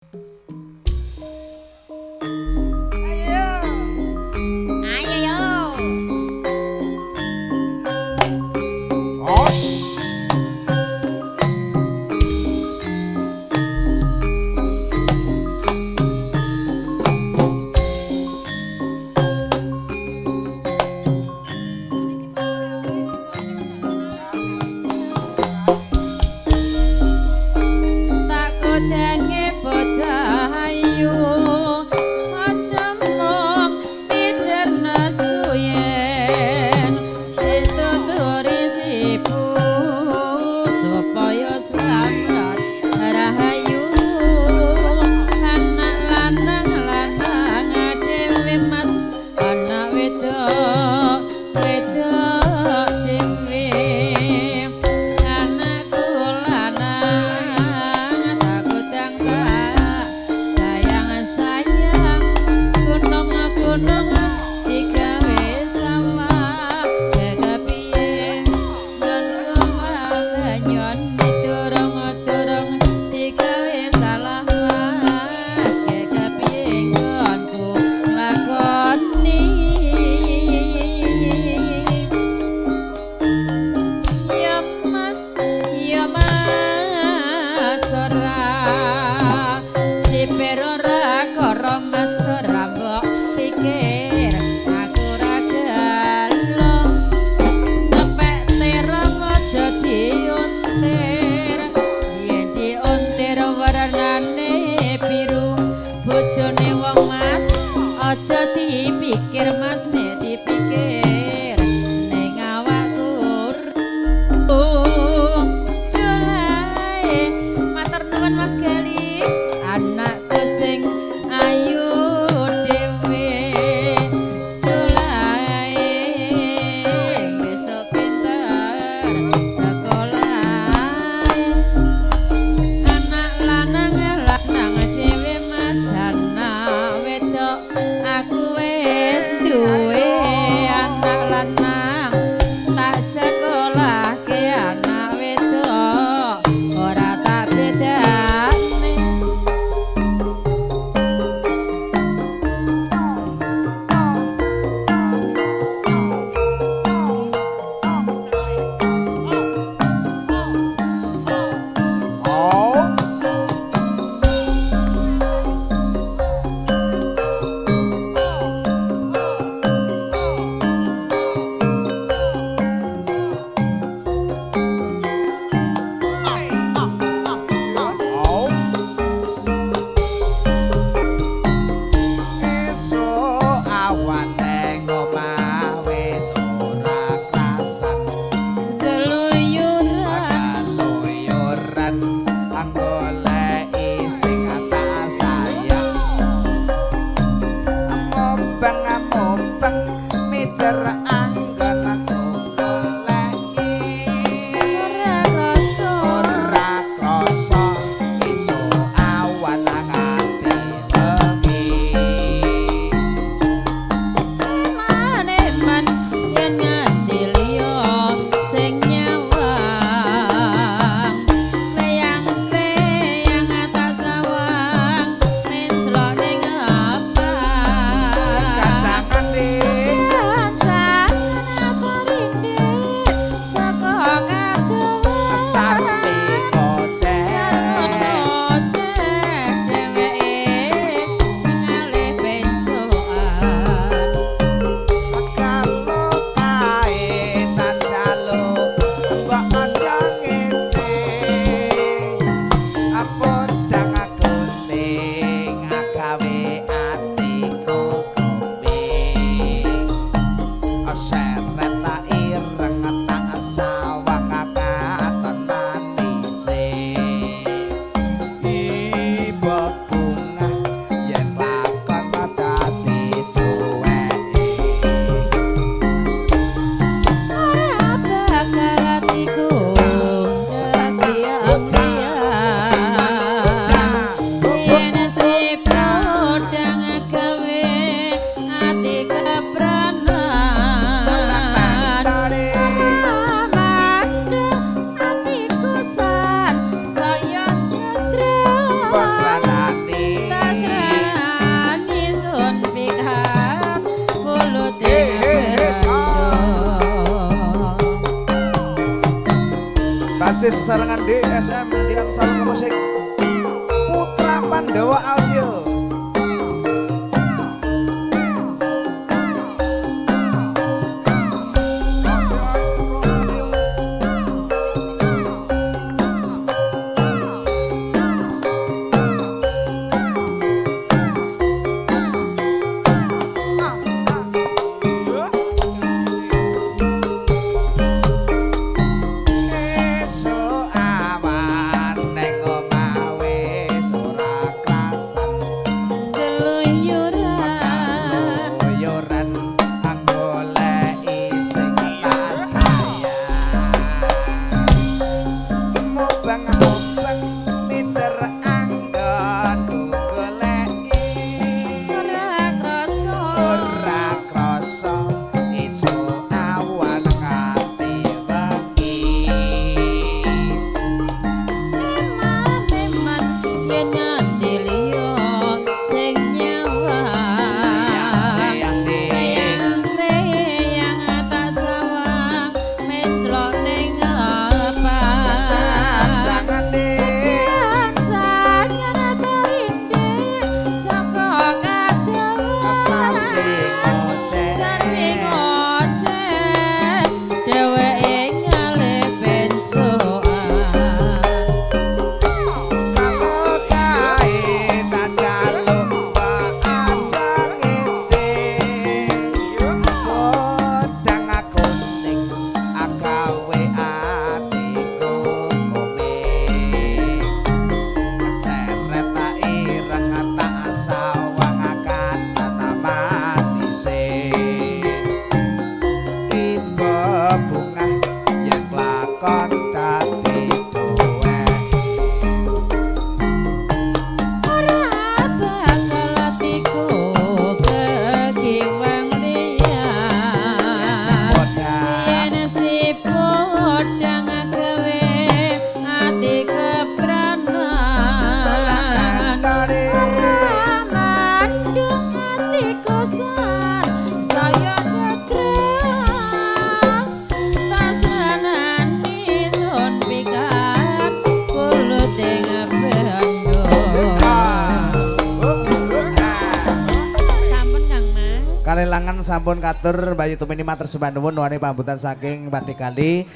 Ayo. Ayo yo. Os. Tak kodange bocah ayu aja mung pijer nesu yen dituturi sipu supaya slamet rahayu. Anak lanang lanang dhewe Mas, anak wedok wedok dhewe. Anakku lanang tak godang tak sayang-sayang, gunung-gunung digawe sawah kepiye nggonku banyon durung-durung digawe salah Mas, kepiye nggonku nglakoni. Ya Mas, ya Mas ora cipir ora karo Mas, ora mbok pikir aku ora gelo ngepek terong aja diuntir, yen diuntir warnane biru bojone wong Mas, aja dipikir Mas, nek dipikir ning awakku. Jolae matur nuwun Mas Gali, anakku sing ayu dhewe. Jolae besok pinter sekolah. Anak lanang lanang dhewe Mas, anak wedok aku wis duwe. Anak lanang tak sekolahke, anak wedok ora tak bedane. Sesarengan DSM Dian Salonga Musik Putra Pandawa Audio. Esuk awan neng omah wis ora krasan. Keluyuran. Keluyuran goleki sing tak sayang. Mubeng-mubeng miter anggonku goleki. Ora krasa. Ora krasa esuk awan nganti wengi. Eman-eman yen nganti liya sing nyawang. Reyang-reyang tak sawang menclok ning ngepan. Kancangan terindih saka kadohan. Sering ngoceh dheweke ngalih bensokan. Kalau kae tak jaluk aja ngece. Godang kuning agawe atiku komik. Seret tak ireng tak sawang kanan manise. Tiba bungah yen lakon dadi duwek. Ora bakal atiku kekiwang liyan. Yen si podang gawe ati kepranan. Ora mandung atiku san saya tetrang. Tasanani sun pikat puluting bendo. Sampun, Kang Mas. Kalelangan sampun katur Bayu Tumini, matur sembah nuwun, nuwun pambutan saking Pak Kali.